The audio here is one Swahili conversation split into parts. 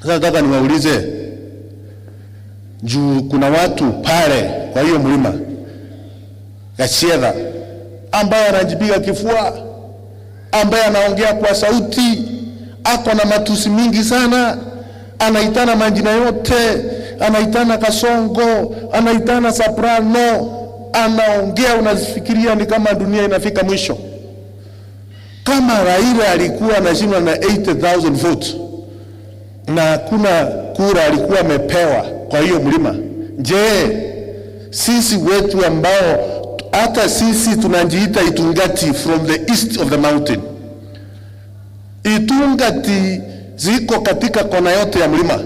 Sasa nataka niwaulize juu kuna watu pale kwa hiyo mlima Gachiedha ambaye anajipiga kifua, ambaye anaongea kwa sauti, ako na matusi mingi sana, anaitana majina yote, anaitana Kasongo, anaitana Soprano, anaongea, unazifikiria ni kama dunia inafika mwisho. Kama Raila alikuwa anashindwa na 80,000 votes na hakuna kura alikuwa amepewa kwa hiyo mlima, je, sisi wetu ambao hata sisi tunajiita Itungati from the east of the mountain, Itungati ziko katika kona yote ya mlima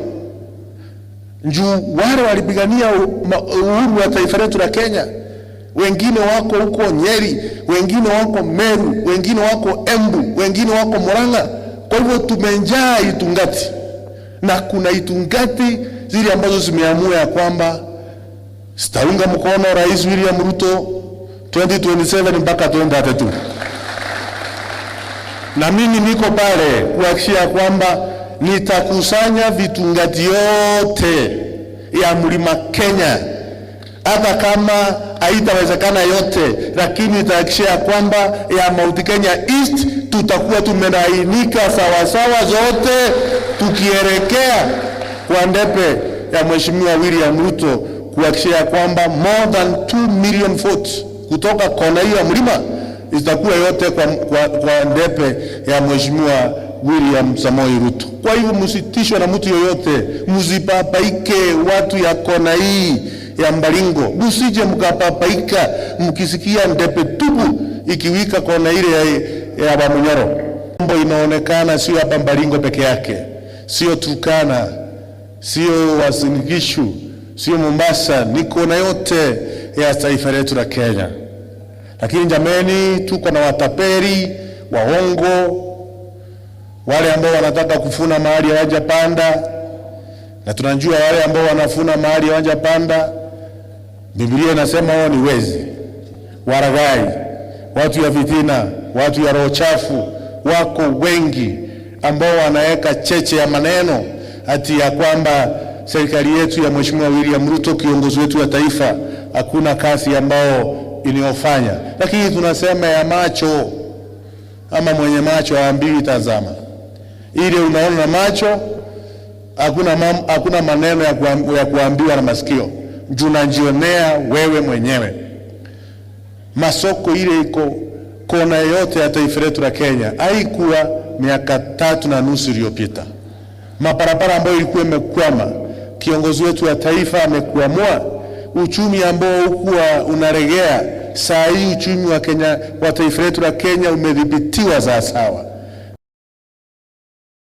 juu wale walipigania uhuru wa taifa letu la Kenya, wengine wako huko Nyeri, wengine wako Meru, wengine wako Embu, wengine wako Murang'a. Kwa hivyo tumejaa Itungati na kuna Itungati zile ambazo zimeamua ya kwamba zitaunga mkono Rais William Ruto 2027 mpaka 2032 na mimi niko pale kuhakikisha kwamba nitakusanya vitungati yote ya mlima Kenya, hata kama haitawezekana yote, lakini nitahakikisha kwamba ya Mount Kenya East tutakuwa tumelainika sawasawa zote, tukielekea kwa debe ya Mheshimiwa William Ruto kuhakikisha kwamba more than 2 million votes kutoka kona hiyo ya mlima itakuwa yote kwa debe ya Mheshimiwa William Samoei Ruto. Kwa hivyo msitishwe na mtu yoyote, msipapaike watu ya kona hii ya Mbaringo, msije mkapapaika mkisikia debe tupu ikiwika kona ile ya Wamunyoro. Mambo inaonekana sio hapa Mbaringo peke yake, sio Turkana, sio Uasin Gishu, sio Mombasa, ni kona yote ya taifa letu la Kenya. Lakini jameni, tuko na watapeli, waongo, wale ambao wanataka kuvuna mahali hawajapanda, na tunajua wale ambao wanavuna mahali hawajapanda, Biblia inasema wao ni wezi, walaghai, watu ya fitina, watu ya roho chafu. Wako wengi ambao wanaweka cheche ya maneno ati ya kwamba serikali yetu ya Mheshimiwa William Ruto, kiongozi wetu wa taifa, hakuna kazi ambao inayofanya, lakini tunasema ya macho ama mwenye macho haambiwi tazama. Ile unaona na macho, hakuna maneno ya kuambiwa na masikio, juu unajionea wewe mwenyewe. Masoko ile iko kona yote ya taifa letu la Kenya haikuwa miaka 3.5 iliyopita. Mabarabara ambayo ilikuwa imekwama, kiongozi wetu wa taifa amekuamua. Uchumi ambao hukuwa unaregea, saa hii uchumi wa Kenya, wa taifa letu la Kenya umedhibitiwa sawasawa.